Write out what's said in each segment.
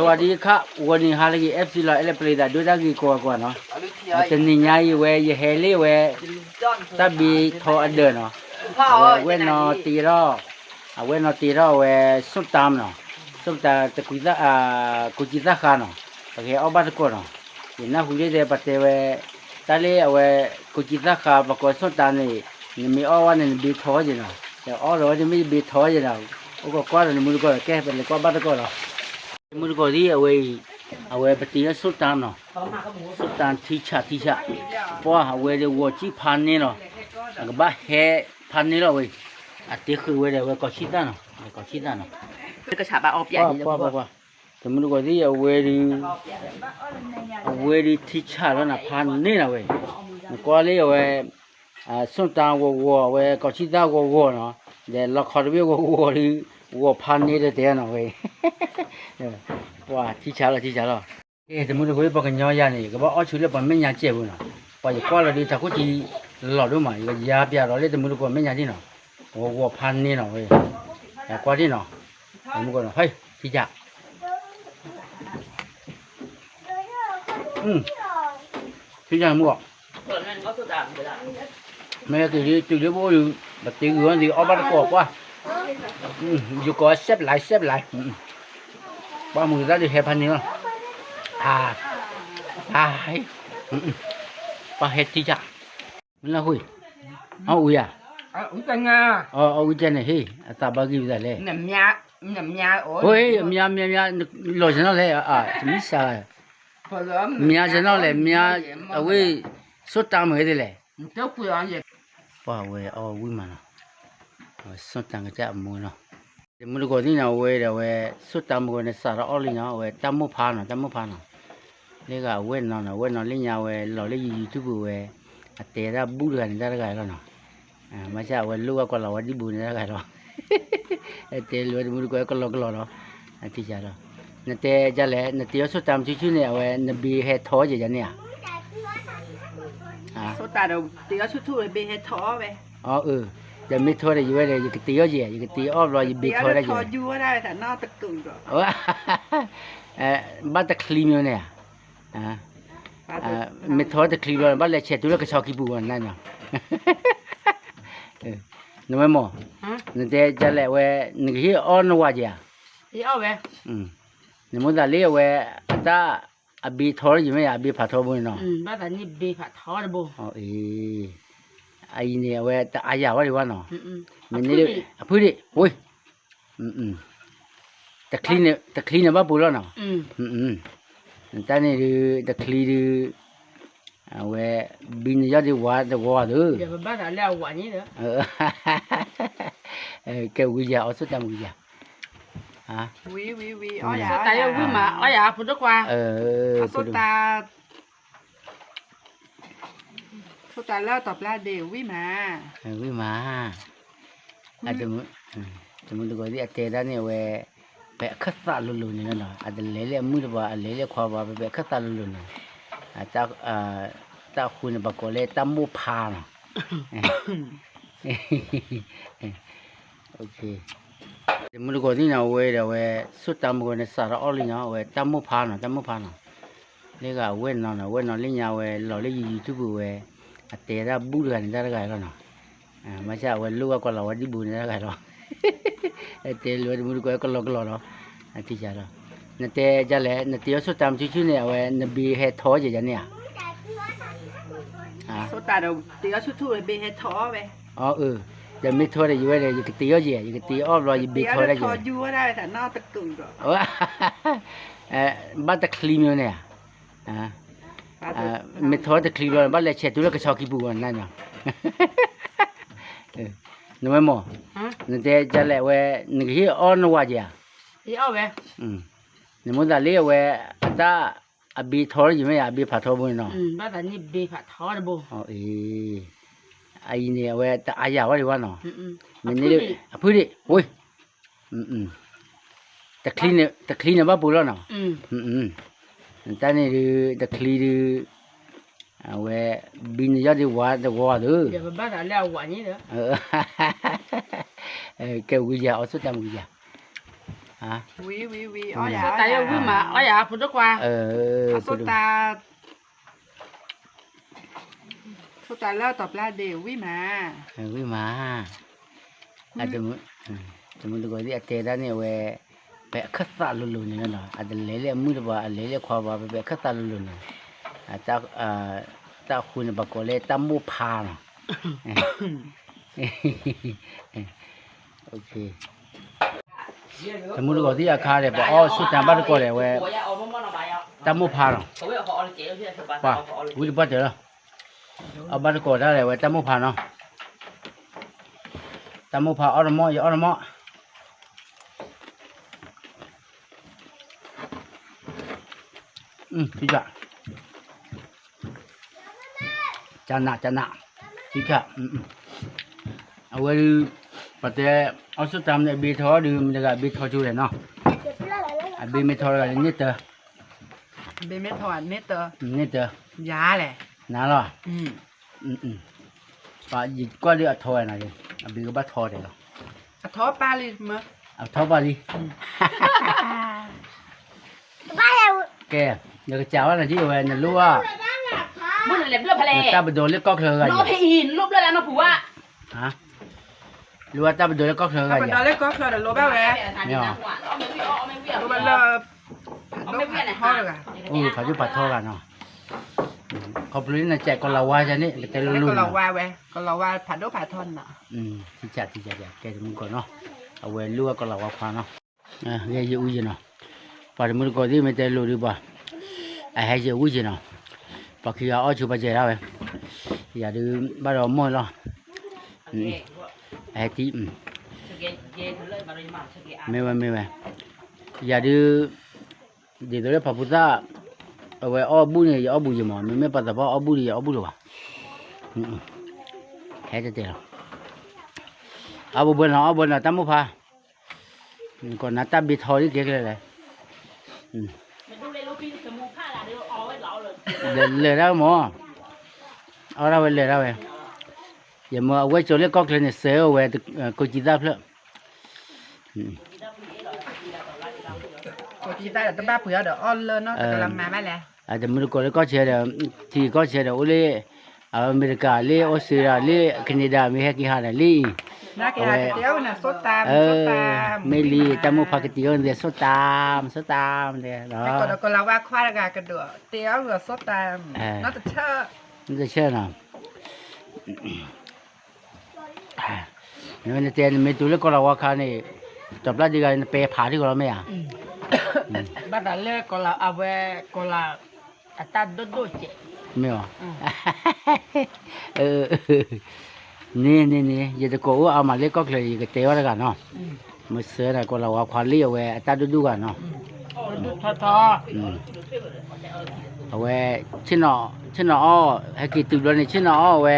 စဝၤဒံခါ ဂီၤနံၤဟါလၢအဂ့ၤ အဲၣ်ပစံလီၤ အဲၣ်လၢပျ့ၤသးဒိတၢ်ဂ့ၤကိးဂၤကိးဂၤနီၤ, တနံၤညါအံၤဝဲ ယဟဲလၢဝဲ တၢ်ဘ့ထီအဒၢးနီၤ, အဝဲနီၤတ့ထီၣ်, အဝဲနီၤတ့ထီၣ်အဝဲ ဆိၣ်တၢ်မနီၤ, ဆိၣ်တၢ်တကွံ, ကိးကံသၣ်ဃါနီၤ, ပကဟဲအီၣ်ဘၣ်သကိးနီၤ, ယနၢ်ဟူလၢတဲပတဲဝဲ, တၢ်လၢအဝဲ ကိးကံသၣ်ဃါ ပကိးဆိၣ်တၢ်န့ၣ်, နမ့ၢ်အီၣ်ဝဲန့ၣ် နဘ့ထီဝဲက့ၤနီၤ, ယအီၣ်လီၤဝဲတမ့ၢ်ယဘ့ထီဝဲက့ၤနီၤ, အိၣ်ကကွၢ်ဒီးနမူတကိးဒီး ကဲပလဲၤကွၢ်ဘၣ်သကိးလီၤ. တမူတကိးသ့ၣ်အဝဲအံၤ, အဝဲပတ့ထီၣ်ဆိၣ်တၢ်နီၤ, ဆိၣ်တၢ်ထံဆးထံဆး, ပှၢ်အဝဲဒီးဂီၤကံဖးန့ၢ်လီၤ, အကဘၣ်ဟဲဖးန့ၢ်လီၤဝဲ, အတ့ဃုာ်ဝဲဒီးအဝဲကိးဆံၣ်သၣ်နီၤ, ကိးဆံၣ်သၣ်နီၤ, ပှၢ်ပှၢ်ပှၢ်, တမူတကိးသ့ၣ်အဝဲဒုး အဝဲဒုးထံဆးလီၤနၤ ဖးန့ၢ်နၤဝဲ, နကွၢ်လၢအဝဲ ဆိၣ်တၢ်ဂီၤဂီၤ အဝဲကိးဆံၣ်သၣ်ဂီၤဂီၤနီၤ, ဒီးလီခီတဘ့ၣ်ဂီၤဂီၤဒုး ဂီၤဖးန့ၢ်ဒီးတဲနီၤဝဲ, ပှၢ်ထံဆးလီၤထံဆးလီၤ, တမူတကိးပှၤကညီယၤန့ၣ် ကဘၣ်အီၣ်ဆူၣ်လၢပှၤမဲာ်ညါစဲးပူၤနီၤ, ပှၤယကွၢ်လီၤဒုး တၢ်ခိၣ်ထံလီၤဒိၣ်မး ယကယါပျးဒီးလၢတမူတကိးမဲာ်ညါဒ်နီၤ, ဂီၤဂီၤဖးန့ၢ်နီၤဝဲ, ကွၢ်ဒ်နီၤ, တမူတကိးနီၤ ဟဲ ထံဆး ထံဆးမူဂီၤ, မ့ၢ်က့ၤဒ်တုၤလၢပအိၣ်ဒုး ပတ့ဂုာ်ဝဲဒုးအီၣ်ဘၣ်တကိးပှၢ်, ယကိးစဲးပလၢစဲးပလၢ, ပှၢ်မုာ်သၣ်ဒုးဟဲဖးန့ၢ်လီၤ, ပှၢ်ဟဲထံဆး, မ့ၢ်လၢဃု, အီၣ်ဝံၤဧါ, အီၣ်ဝံၤကဲန့ၣ်ဟ့ၣ် အသးဘၣ်ဂံၢ်ပသးလဲၣ်, အမါမါမါ လီၤဆဲးနီၤလဲၣ်, တမံၤစၢ် မါဆဲးနီၤလဲၣ် မါ, အဝဲ ဆိၣ်တၢ်မုာ်ဝဲသ့ၣ်လဲၣ်, ပှၢ်ဝဲအီၣ်ဝံၤမးနီၤ, ဆိၣ်တၢ်ကစၢ်အမူနီၤ, တမူတကိးသ့ၣ်နီၤ အဝဲဒီးအဝဲ ဆိၣ်တၢ်မုာ်ဝဲန့ၣ်စးထီၣ်အီၣ်လံနီၤ အဝဲတၢ်မိၢ်ဖါနီၤ တၢ်မိၢ်ဖါနီၤ, လၢဂၤအဝဲနီၤနီၤ အဝဲနီၤလၢညါဝဲလီၤလၢယ YouTube ဝဲ အတဲတၢ်ဘူၣ်တဂၤန့ၣ် တၢ်တဂၤလီၤနီၤ, မ့ၢ်ဆၣ်အဝဲလိၣ်ဘၣ်ကွၢ်လီၤဝဲဒံဘူန့ၣ်တၢ်တဂၤလီၤ, တဲလိာ်ဝဲတမူတကိးကလီကလီလီၤ, အထံၣ်ဆးလီၤ, နတဲဒ်လဲၣ် နတ့အီၣ်ဆိၣ်တၢ်မုာ်ဆူၣ်ဆူၣ်န့ၣ် အဝဲနဘ့ဟဲထီဝဲက့ၤယၤန့ၣ်ဧါ, ဆိၣ်တၢ်ဒီးတ့အီၣ်ဆိၣ်ဆူၣ်ဝဲဘ့ဟဲထီဝဲ, အၢ, ဒီးမ့ၢ်ထီဒီးယဝဲဒီး ယကတ့အီၣ်က့ၤ ယကတ့အီၣ်ဘျီယဘ့ထီဝဲဒၣ်က့ၤ, ဘၣ်တချံမ့ၢ်န့ၣ်ဧါ မ့ၢ်ထီတချံဘျီ ဘၣ်လဲၤဆဲးတုၤလၢကဆီခံပူၤဝဲနၤနီၤ, နဝဲမ့ၢ်, နတဲဒ်လဲၣ်ဝဲ, နကဟ့ၣ်အီၣ်နဝၤက့ၤဧါ, နမိၣ်သးလၢအဝဲ, အတၢ်, အဘ့ထီယမ့ၢ်ယၤ အဘ့ဖးထီဘိန့ၣ်နီၤ, အံၤန့ၣ် အဝဲတအါယၤဝဲဒံးဝဲနီၤ, မ့ၢ်န့ၣ်, အဖုဒံး, ဝ့ၢ် တချံန့ၣ်ဘၣ်ပှ့ၤလီၤနီၤ, တၢ်န့ၣ်ဒုး တချံဒုး, အဝဲ, ဘံနယီၢ်ဒံးဝါတဝီသု, ကဲဝံၤယၤအီၣ်ဆိၣ်တၢ်မုာ်ယၤ, ဝံၤဝံၤဝံၤ, အီၣ်ယၤ, အီၣ်ယၤဖိဒိၣ်ခွါ, အဆိၣ်တၢ် ဖိတၢ်လၢတီၤပျါဒ့ၣ်ဝံၣ်မး, ဝံၣ်မး, တမူတကိးသ့ၣ်အတဲတၢ်န့ၣ်အဝဲ, ဖဲအခၢၣ်သးလိၤလိၤန့ၣ်လီၤနီၤ အတလဲၤလၢအမုၣ်တပှၤ အလဲၤလၢအခွါပှၤ ဖဲဖဲအခၢၣ်သးလိၤလိၤန့ၣ်, တၢ်ဃူန့ၣ် ပှၤကိးလၢတၢ်မိၢ်ဖါနီၤ တမူတကိးသ့ၣ်နီၤ အဝဲဒီးအဝဲ, ဆိၣ်တၢ်မုာ်ဝဲန့ၣ် စးထီၣ်အီၣ်လံနီၤ အဝဲတၢ်မိၢ်ဖါနီၤ တၢ်မိၢ်ဖါနီၤ, လၢဂၤအဝဲနီၤနီၤ အဝဲနီၤလၢညါဝဲ လီၤလၢယ YouTube ဝဲ, အတဲတၢ်ဘူၣ်တဂၤန့ၣ် တၢ်တဂၤလီၤနီၤ, မ့ၢ်ဆၣ်အဝဲလိၣ်ဘၣ်ကွၢ်လီၤဝဲဒံဘူန့ၣ် တၢ်တဂၤလီၤ, တဲလိာ်ဝဲတမူတကိးကလီကလီလီၤ, အထံၣ်ဆါလီၤ, နတဲဒ်လဲၣ် နတ့အီၣ်ဆိၣ်တၢ်မုာ်ဆူၣ်ဆူၣ်န့ၣ် အဝဲနဘ့ဟဲထီၣ်ယဲၢ်ယၤန့ၣ်ဧါ ဆိၣ်တၢ်ဒီးတ့အီၣ်ဆူၣ်ဆူၣ်ဝဲဘ့ဟဲထီၣ်ဝဲ, အၢ, ဒီးမ့ၢ်ထီၣ်ဒီးယဝဲဒီး ယကတ့အီၣ်ယဲၢ် ယကတ့အီၣ်ဘျီ ယဘ့ထီၣ်ဝဲဒၣ်ယဲၢ်, ဘၣ်တချံမ့ၢ်န့ၣ်ဧါ, မ့ၢ်ထီၣ်တချံဘျီ ဘၣ်လဲၤဆဲးတုၤလၢကဆီခံပူၤဝဲန့ၣ်, နဝဲမ့ၢ်, နတဲဒ်လဲၣ်ဝဲ, နကဟ့ၣ်အီၣ်နဝၤက့ၤဧါ, နမိၣ်သးလၢအဝဲ, အတၢ်, အဘ့ထီၣ်ယမ့ၢ်ယၤ အဘ့ဖးထီဘိန့ၣ်နီၤ, အံၤန့ၣ် အဝဲတအါယၤဝဲဒံးဝဲနီၤ, မ့ၢ်န့ၣ်, အဖုဒံး, ဝ့ၢ် တချံန့ၣ်ဘၣ်ပှ့ၤလီၤနီၤ, တၢ်န့ၣ်ဒုး တချံဒုး, အဝဲ, ဘံနယီၢ်ဒံးဝါတဝီသု, ကဲဝံၤယၤအီၣ်ဆိၣ်တၢ်မုာ်ယၤ, ဝံၤဝံၤဝံၤ အီၣ်ယၤ အီၣ်ယၤ ဖိဒိၣ်ခွါ အဆိတၢ် ဆိတၢ်လၢတီၤပျၢ်ဒ့ဝံၣ်မး ဝံၣ်မး တမုၢ်တကိးသ့ၣ်အတဲဒၣ်န့ၣ်အဝဲ ဖဲအခၢၣ်သးလိၤလိၤန့ၣ်လီၤ အတလဲၤလၢအမုၢ်တဘၣ် အလဲၤလၢအခွါဘၣ် ဖဲဖဲအခၢၣ်သးလိၤလိၤန့ၣ် တၢ်ဃုန့ၣ် ပှၤကိးလၢတၢ်မိၢ်ဖးနီၤ တမုၢ်တကိးသ့ၣ်အခါဒီး ပှၤအီၣ်ဆိတၢ်ဘၣ်တကိးဒီးဝဲ တၢ်မိၢ်ဖးနီၤ ပှၤ ဝံတပှၢ်တၢၢ်လီၤ အီၣ်ဘၣ်တကိးတၢ်ဒီးဝဲတၢ်မိၢ်ဖးနီၤ တၢ်မိၢ်ဖးအီၣ်တမီၢ် ယအီၣ်တမီၢ် ကနး ကနး ထံခါ အဝဲဒုး ပတဲ အီၣ်ဆိတၢ်မ့ၢ်အဘ့ထီဒုး မ့ၢ်တဂၤအဘ့ထီဆိလဲၣ်နီၤ အဘ့မ့ၢ်ထီတဂၤန့ၣ်န့ၢ်တၢ အဘ့မ့ၢ်ထီန့ၢ်တၢ န့ၢ်တၢ ယၤလဲၣ် နၤလီၤ ယကွၢ်ဒုးအထီဝဲနၤ အဘ့ကဘၣ်ထီတဲာ်လီၤ အထီပၢ်လံ အထီပၢ်လံ ကဲ ယကစံးဝဲနၤဒ်အဝဲ နလိၣ်ဘၣ် နတၢ်ပဒိးလၢကီၢ်ချၢဂၤယၤ လိၣ်ဘၣ်တၢ်ပဒိးလၢကီၢ်ချၢဂၤယၤ အိၣ်ဖးဒိၣ်ဖးထီတဂၤနီၤ ခီဖျိလၢနစဲးကီၤလၤဝါယၤန့ၣ် ကတဲလိၤလိၤနီၤ ကီၤလၤဝါဖးဒိၣ်ဖးထီနီၤ ထံဆးထံဆး ကဲတမုၢ်တကိးနီၤ အဝဲလိၣ်ဝဲကီၤလၤဝါခွါနီၤ ယဲယအူယံၤနီၤ ပှၤတမုၢ်တကိးသ့ၣ်မ့ၢ်တဲလိၤဒုးပှၤ အဟဲယအူယံၤနီၤ ပှၤခံဂၤအီၣ်ဆူပှၤစဲးဒၣ်ဝဲ ယၤဒုးဘၣ်ဒီးမိၢ်လီၤ အဟဲတံၢ် မ့ၢ်ဝဲမ့ၢ်ဝဲ ယၤဒုး ဒ်သိးလၢပှၤဖိသၣ် အဝဲအီၣ်ဘူၣ်န့ၣ် ယအီၣ်ဘူၣ်ယံၤမး မ့မ့ၢ်ပှၤသးပှၢ်အီၣ်ဘူၣ်ဒီး ယအီၣ်ဘူၣ်လၢၤဘၣ် ဟဲတဲတဲလီၤ အီၣ်ဘၣ်ဘၣ်နီၤ အီၣ်ဘၣ်နီၤ တၢ်မိၢ်ဖး ကိးနၤတၢ်ဘ့ထီဒ်ကဲကလဲာ်လဲၣ် လဲၤဒၣ်မး အီၣ်ဒၣ်ဝဲလဲၤဒၣ်ဝဲ ယမ့ၢ်အဝဲကၠီၤလၢကီၢ်ချၢန့ၣ် စၢၤဝဲ ကိးကံသၣ်ဖျၢၣ် ကိးကံသၣ်ဒီးတဘၣ်ပှ့ၤအီၤဒီးအီၣ်လၢနီတကလီၤမၤဘၣ်လဲၣ် တမုၢ်တကိးလၢကီၢ်ဆၢဒီး ထံကီၢ်ဆၢဒီးအိၣ်လၢ အမဲရကၤလၢ အီစထြ့လယါလၢ Canada မ့ၢ်ဟဲက့ၤဟးဒီးလံ အဝဲ မ့ၢ်လံ တၢ်မိၢ်ဖးကတံာ်အီၤန့ၣ် ဆိတၢ် ဆိတၢ် တဲအီၤကီၤလၤဝါခွါတဂၤကဒိးတဲအီၤဂီၤဆိတၢ် နတဆၢနီၤ နတဲနမ့ၢ်တုၤလၢကီၤလၤဝါခါန့ၣ် တီၤပျၢ်ဒံဂၤ နပဲဖးထံကီးလီၤမ့ၢ်ဧါ ဘၣ်သးလၢကီၤလၤအဝဲ ကီၤလၤ အတၢ်ဒိၣ်ဒိၣ်စဲး မ့ၢ်ဧါ န့ၣ်န့ၣ်န့ၣ် ယတကိးအိၣ်အါမးလၢကီၢ်ချၢ ယကတဲဝဲတဂၤနီၤ မ့ၢ်စၢၤန့ၣ် ကီၤလၤဝါခွါလံအဝဲအတၢ်ဒိၣ်ဒိၣ်ဂၤနီၤ အဝဲ ဆ့ၣ်နီၤအီၣ် ဟဲက့ၤတုၤဘျီန့ၣ် ဆ့ၣ်နီၤအီၣ်ဝဲ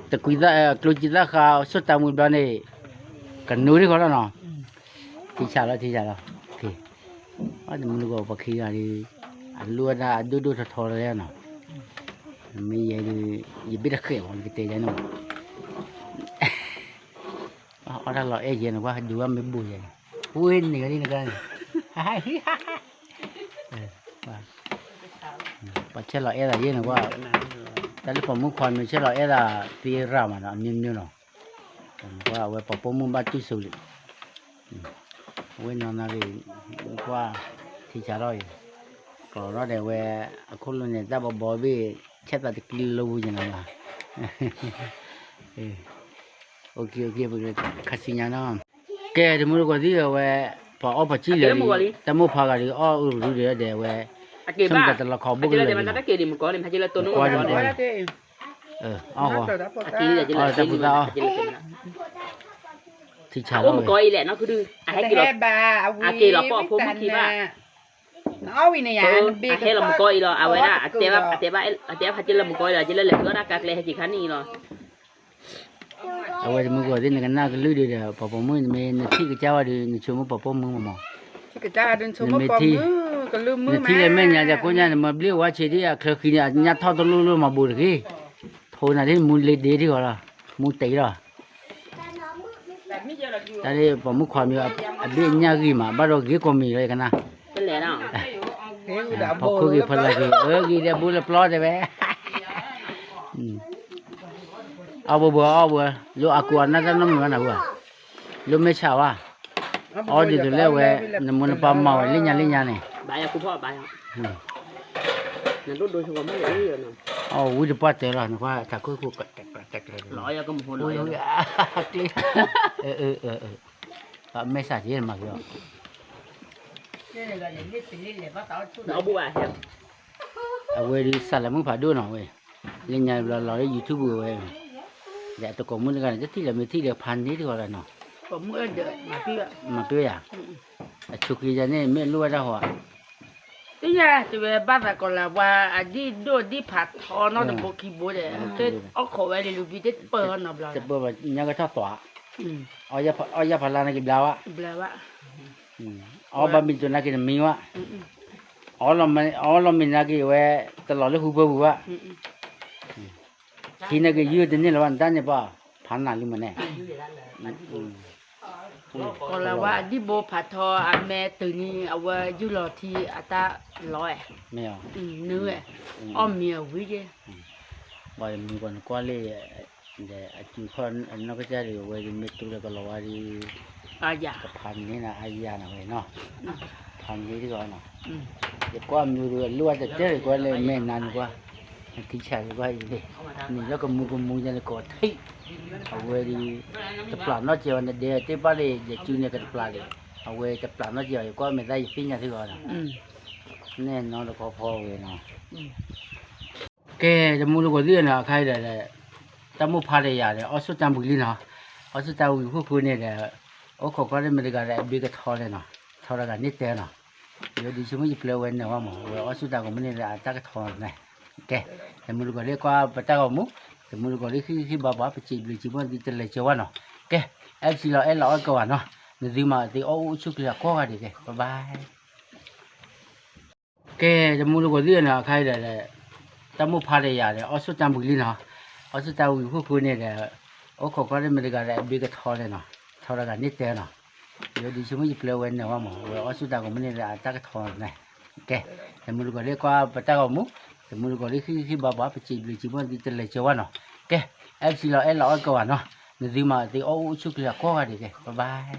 တကွံသၣ် ကျိကံသၣ်ဃါ ဆိတၢ်မူဘျီန့ၣ် ကနိးထံကီၢ်လီၤနီၤ ထံဆးလီၤ ထံဆးလီၤ တမုၢ်တကိးပှၤခံဂၤဒီး အလိၣ်ဝဲဒၣ်အဒိၣ်ဒိၣ်ထီထီလီၤနီၤ မ့ၢ်ယဲဒီး ယဘ့ၣ်တဃဲးမး ယကတဲယဲန့ၣ်မး အီၣ်တၢ်လီၤအဲၣ်ယဲန့ၣ် ကွၢ်ဒုးဝဲမ့ၢ်ဘူးယဲန့ၣ် ဝ့ၢ်န့ၣ်ဂၤဒ်န့ၣ်ကါန့ၣ် ပှၤဆဲးလီၤအဲၣ်သးယဲန့ၣ်ကွၢ် တၢ်လၢပိာ်မုၣ်ခွါမ့ၢ်ဆဲးလီၤအဲၣ်သးသ့ရၤမးနီၤ အမျိုးမျိုးနီၤ ကွၢ်အဝဲပိာ်ပိာ်မုၣ်ဘၣ်တူၢ်စိလံ အဝဲနီၤနၤဂ့ၤ ကွၢ် ထံဆးထီၣ်အံၤ ကိးထီၣ်ဒီးဝဲ အခိၣ်လိၤန့ၣ် တၢ်ဘီဘီဘ့ၣ် ဆဲးသးတကျံလိပူၤယဲန့ၣ်လီၤ ခါဆူညါနီၤ ကဲ တမုၢ်တကိးသ့ၣ်အဝဲ ပှၤအီၣ်ပှၤစံၣ်လၢာ်လံ တၢ်မိၢ်ဖးဂၤဒီးအီၣ်အုရူဒဲးဒဲးဝဲ ဆိကတလီၤခီဘိၣ်ကလဲာ်န့ၣ် ကွၢ်ဒံးကွၢ်ဒံး အီၣ်ဝဲ တၢ်ဖိသၣ်အီၣ် ထံဆးလီၤဝဲ အက့ၤလီၤပိာ်ဖိမုၣ်ခံဘၣ် အဟဲလီၤမုၢ်ကီၢ်အံၤလီၤ အဝဲဒၣ် အတဲဘၣ် အတဲဘၣ် အတဲဘၣ်ဖးက့လၢမုၢ်ကီၢ်အံၤလီၤ က့လၢလဲၤဃုအီၣ်တၢ်ကါကျဲဟဲက့ၤခါန့ၣ်အံၤလီၤ အဝဲတမုၢ်ကီၢ်သ့ၣ် နကနၣ်ကလုၢ်ဒုးဒီး ပိာ်ပိာ်မုၣ်မ့ၢ်နထံၣ်ကစၢ်ဝဲဒီး နဆိကမိၣ်ပိာ်ပိာ်မုၣ်မးမး နထံၣ်လၢမဲာ်ညါဒီး ကိးညါ နမၤဘျ့ဝါဆံးဒ်အချၢဃံန့ၣ် အညၣ်ထီၣ်တလိၣ်လိၣ်မၤဘူးတဂ့ၤ ထိးနၤဒ်မူလ့ၤဒ့ထံဂီၤလီၤ မူတ့ၢ်လီၤ တၢ်ဒ်ပိာ်မုၣ်ခွါမံၤ အဘ့ၣ်ညၣ်ဂံၢ်မး ဘၣ်ဒီးဂ့ၤကိးမံၤလီၤ ယကနၣ်, ဖီခိၣ်ဂ့ၤဖီလာ်ဂ့ၤ အၢဂ့ၤဒဲးဘိလၢပျီတဲဝဲ, အီၣ်ဘၣ်ဘၣ်အီၣ်ဘၣ်, လၢအကူအနၢ်တၢ်နီတမံၤဘၣ်နၤဧါ, လၢမဲာ်ဆှးဝဲ, အီၣ်ဒ်သိးလၢအဝဲ နမိၢ်နပၢ်မၤဝဲလၢညါလၢညါန့ၣ်, အီၣ်ဝံတပှၢ်တၢၢ်လီၤ နကွၢ်တၢ်ခိၣ်ခိၣ် ကျ့, မဲာ်ဆှးက့ၤမၤက့ၤအီၤ, အဝဲဒ်စးလၢမုၢ်ဖးဒိၣ်နီၤဝဲ, လၢညါဘျီလီၤလၢ YouTube ဝဲ, ဒီးအတကိးမုၢ်တဂၤန့ၣ် တထံၣ်လၢမ့ၢ်ထံၣ်ဒီးဖးန့ၢ်တဂီၤလီၤနီၤ, မၤပ့ၢ်ယၤ, အဆိးက့ၤယၤန့ၣ် မ့ၢ်လိၣ်ဝဲဒၣ်ဟီဧါ, တယၤ တဝဲဘၣ်သးကီးလၢပှၤအဒံၣ်ဒိၣ်ဒံၣ်ဖးထီနီတဘိခံဘိဒီး အီၣ်ခိးဝဲလၢလူၤဘံၣ်တပၢၢ်နီတဘျီ, တပၢၢ်ဘၣ်ညါကထီၣ်သွး, အီၣ်ယၢ်ဖးလါန့ၣ်က့ၤဘျါဝဲ, အီၣ်ဘၣ်မံၤတိၤနာ်က့ၤတမံဝဲ, အီၣ်လီၤမ့ၤနာ်က့ၤဝဲ တလီၤလၢဟူဖၢပူၤဘၣ်, ထံနာ်က့ၤယုၢ်တန့ၢ်လၢၤဘၣ် နတၢ်န့ၣ်ပှၤ, ဖးနၤလံမးန့ၣ် ကီးလၤဝါအဒံၣ်ဘိဖးထီ အမဲာ်တုၤန့ၣ် အဝဲယူၢ်လီၤထံအတၢ်လီၤ, နုၤ, အီၣ်မ့ၤအဝံၤက့ၤ, ဘၣ်မုၢ်ကီးနကွၢ်လံ, ဒီးအစုခီၣ်အနီၢ်ကစၢ်ဒံး အဝဲဒ်မ့ၢ်တူၢ်လၢကလီၤဝါဒ်, ကဖးန့ၢ်နၤအါယၤနၤဝဲနီၤ, ဖးန့ၢ်တဂီၤနီၤ, ယကွၢ်မုၢ်ဒီးလိၣ်ဝဲတတဲရကွၢ်လၢမဲာ်နၤန့ၣ်ကွၢ်, နခံဆးရကွၢ်အံၤ, နလၢကမူကမူယၤန့ၣ်ကီးထံး, အဝဲဒ် တပျၢ်နီၢ်ကဲဝဲနဒဲတ့ၢ်ဘၣ်လံ ယစုန့ၣ်ကတပျၢ်လံ, အဝဲတပျၢ်နီၢ်ကဲအီၤ ယကွၢ်မဲာ်သၣ်ယသ့ၣ်ညါသ့ၣ်ဂီၤနီၤ, နဲၣ်နီတခီဖီဝဲနီၤ, ကဲ တမူတကိးသ့ၣ်နီၤ အခါအံၤဒီး, တၢ်မိၢ်ဖါတယၤဒီး အီၣ်ဆူၣ်တၢ်ဘှံးလံနီၤ, အီၣ်ဆူၣ်တၢ်ဝံၤဃိဃိန့ၣ်ဒီး, အိၣ်ခိးကွၢ်လၢမ့ၢ်တဂၤဒီး အဘ့ကထီလဲၣ်နီၤ, ထီတဂၤန့ၣ်တဲနီၤ, ယဒုးဆိကမိၣ်ယပျဲဝဲနၢၤဝဲမး ဝဲအီၣ်ဆူၣ်တၢ်ကိးမုၢ်န့ၣ်ဒီး အတၢ်ကထီန့ၣ်, ကဲ, တမူတကိးလၢကွၢ်ပတၢ်ဂီၤမူ, တမူတကိးလၢဟံၣ်ဟံၣ်ဘါဘါ ပစံးဘျုးစံးဖှိၣ်သုတလဲၤကၢၤဝဲနီၤ, ကဲ, အဲၣ်ပစံးလီၤအဲၣ်လီၤအီၣ်ကဝၤနီၤ, နသုမၤအီၤသ့အီၣ်အိၣ်ဆူၣ်ချ့အကိးဂၤဒဲးကဲ bye bye. ကဲ တမူတကိးသ့ၣ်နီၤ အခါအံၤဒီး, တၢ်မိၢ်ဖါတယၤဒီး အီၣ်ဆူၣ်တၢ်ဘှံးလံနီၤ, အီၣ်ဆူၣ်တၢ်ဝံၤဃိဃိန့ၣ်ဒီး, အိၣ်ခိးကွၢ်လၢမ့ၢ်တဂၤဒီး အဘ့ကထီလဲၣ်နီၤ, ထီတဂၤန့ၣ်တဲနီၤ, ယဒုးဆိကမိၣ်ယပျဲဝဲနၢၤဝဲမး ဝဲအီၣ်ဆူၣ်တၢ်ကိးမုၢ်န့ၣ်ဒီး အတၢ်ကထီန့ၣ်, ကဲ, တမူတကိးလၢကွၢ်ပတၢ်ဂီၤမူ, တမူတကိးလၢဟံၣ်ဟံၣ်ဘါဘါ ပစံးဘျုးစံးဖှိၣ်သု တလဲၤကၢၤဝဲနီၤ, ကဲ, အဲၣ်ပစံးလီၤအဲၣ်လီၤအီၣ်ကဝၤနီၤ, နသုမၤအီၤသ့အီၣ်အိၣ်ဆူၣ်ချ့အကိးဂၤဒဲးကဲ bye bye.